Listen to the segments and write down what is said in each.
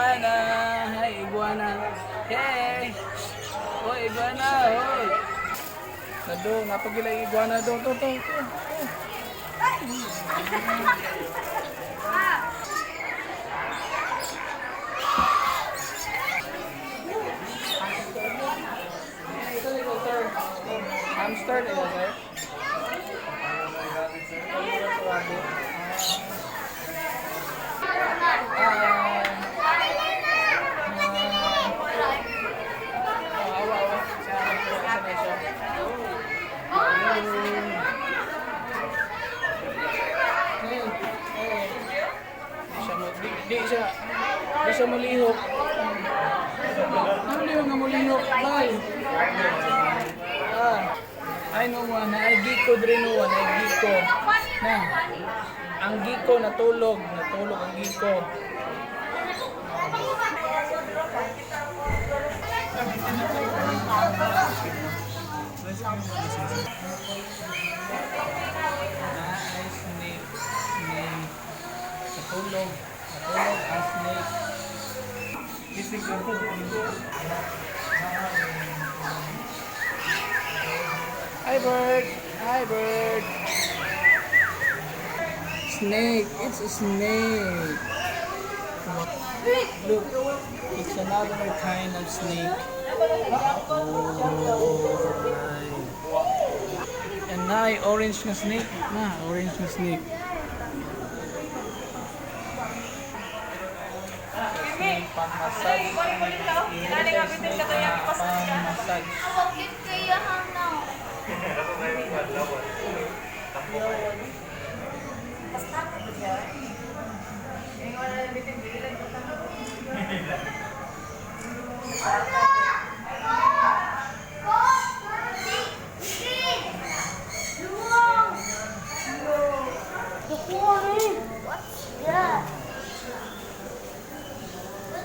Iguana. Hi, iguana. Hey. Oh, iguana. Hoy. Nado, napagila yung iguana do. To, to, to. Ito, ito, sir. Hamster, ito, sir. Rabbit. Ah. Ah, awa, awa. Siya, siya, siya. Hey, hey. Di siya mulihok. Ano yung nga mulihok? Bye. Ah. Ay no one, ay gecko dre no one, ay gecko. Na. Ang gecko natulog, natulog ang gecko. Na ay snake, snake. Natulog, natulog ang snake. Gising ko. Hi, bird! Hi, bird! Snake! It's a snake! Look, it's another kind of snake. Oh, and na orange na snake. Na, orange na snake. Snake pang massage. Snake pang massage. Bakit kaya hanaw? What's that? What's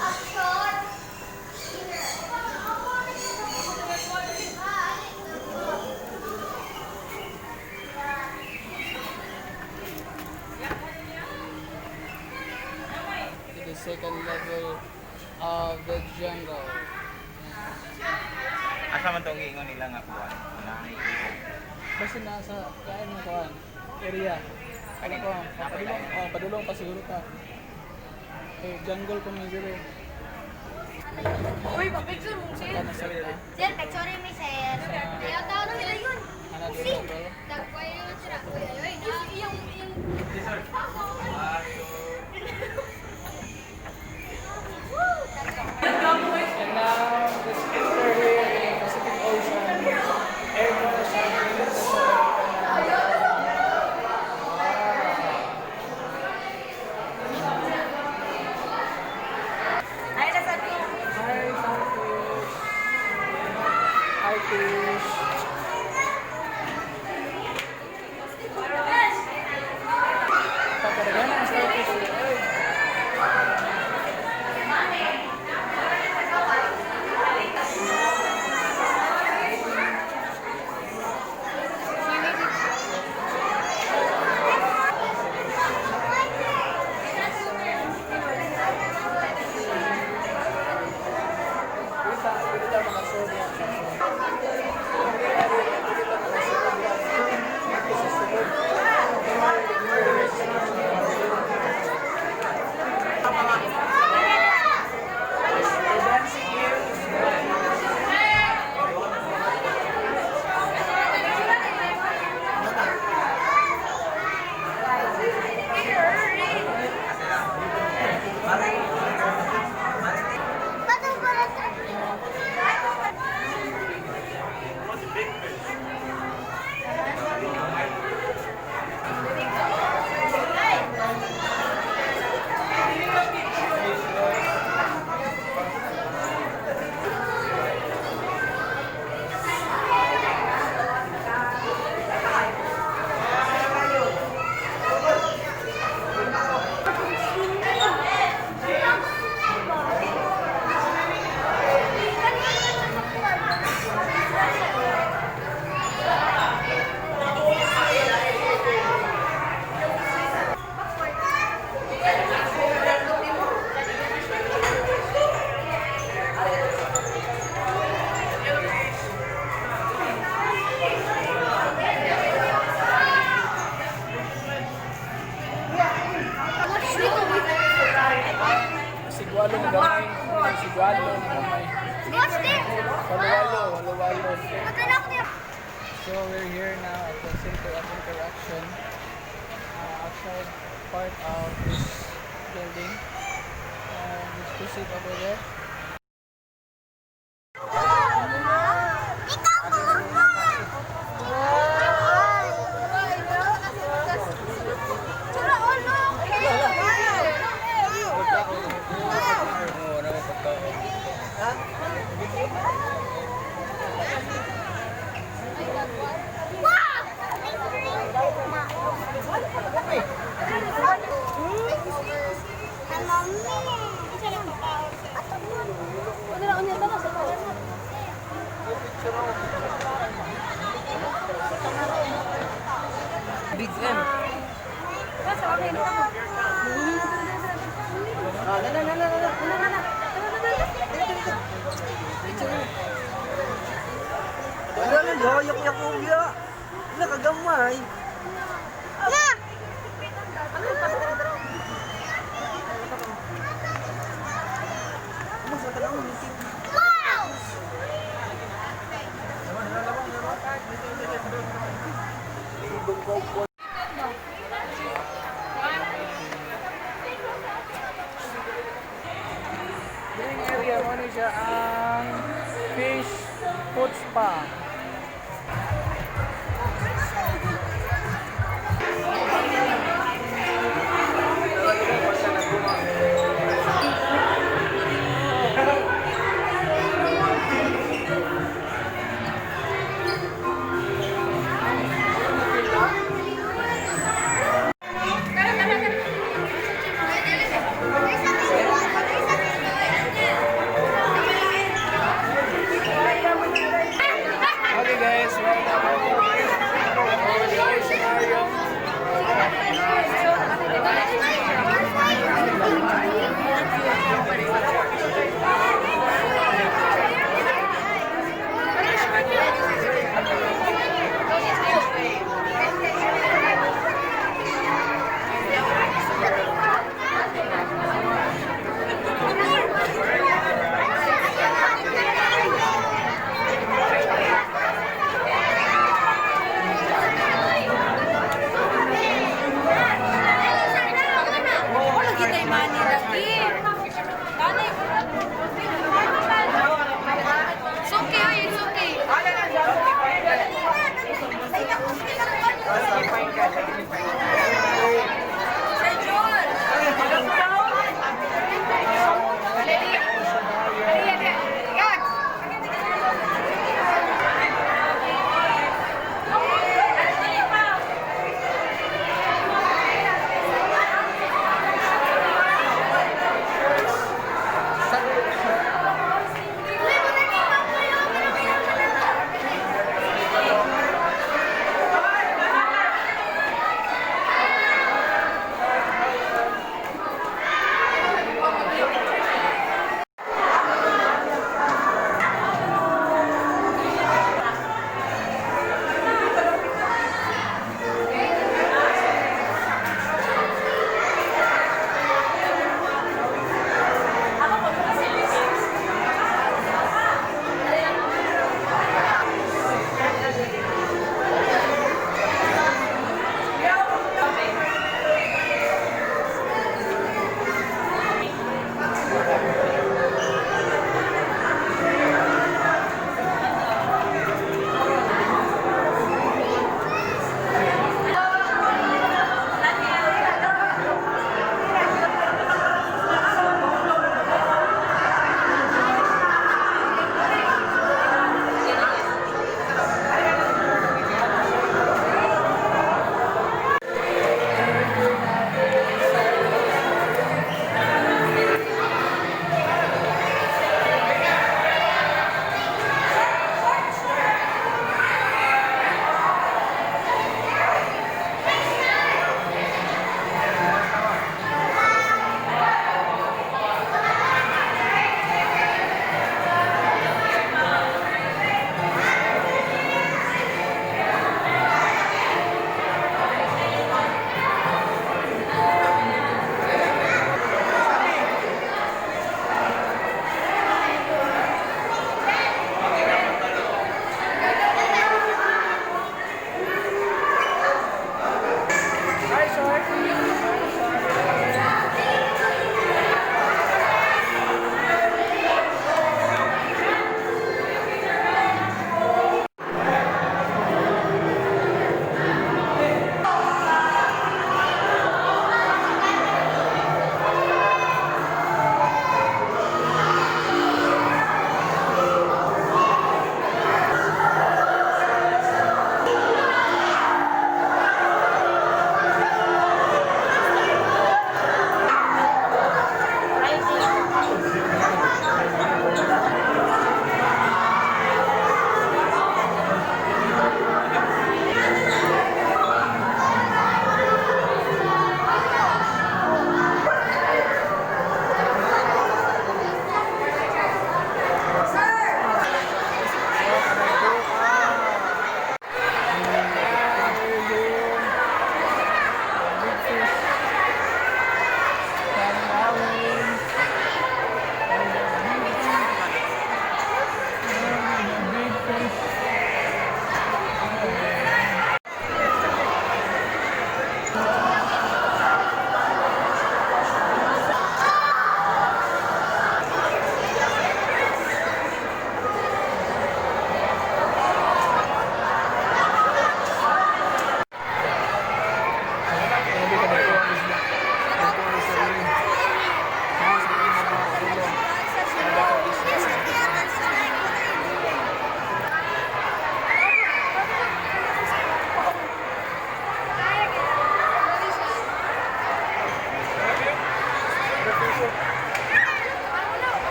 a short? To the second level of the jungle. Asa man tong giingon nila nga kuan? Na ihog. Basta nasa kain mo kuan area. Ano ko? Padulong, oh, padulong pa siguro ka. Eh, jungle ko medyo eh. Uy, pa-picture mo sir. Kana sa ita. Sir, picture mi, sir. Ayaw tao na sila yun. Another Pusing. level. Dagway yun sila. Uy, ay, ay, iyong, iyong. One, two. And now, let's enter here in Pacific Ocean. Airborne na siya. Init na siya. Ay, nasa ko. Hi, starfish. Hi, fish. Papadagan ang starfish. Sigwalong gamay. Sigwalong gamay. What's there? Walo-walo, walo-walo. Magkano ko. So we're here now at the Center of Interaction, outside part of this building. There's two seats over there. Ikaw po! Tsura, ulo! Oo, ano mo pagkaon. Wow! Big M. Wala na, yak yak uya. Nakagamay. Ma! Wow! Green area mo ni siya ang fish foot spa.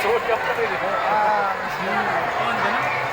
Suod ka pa rin. Ah, On, gano'n?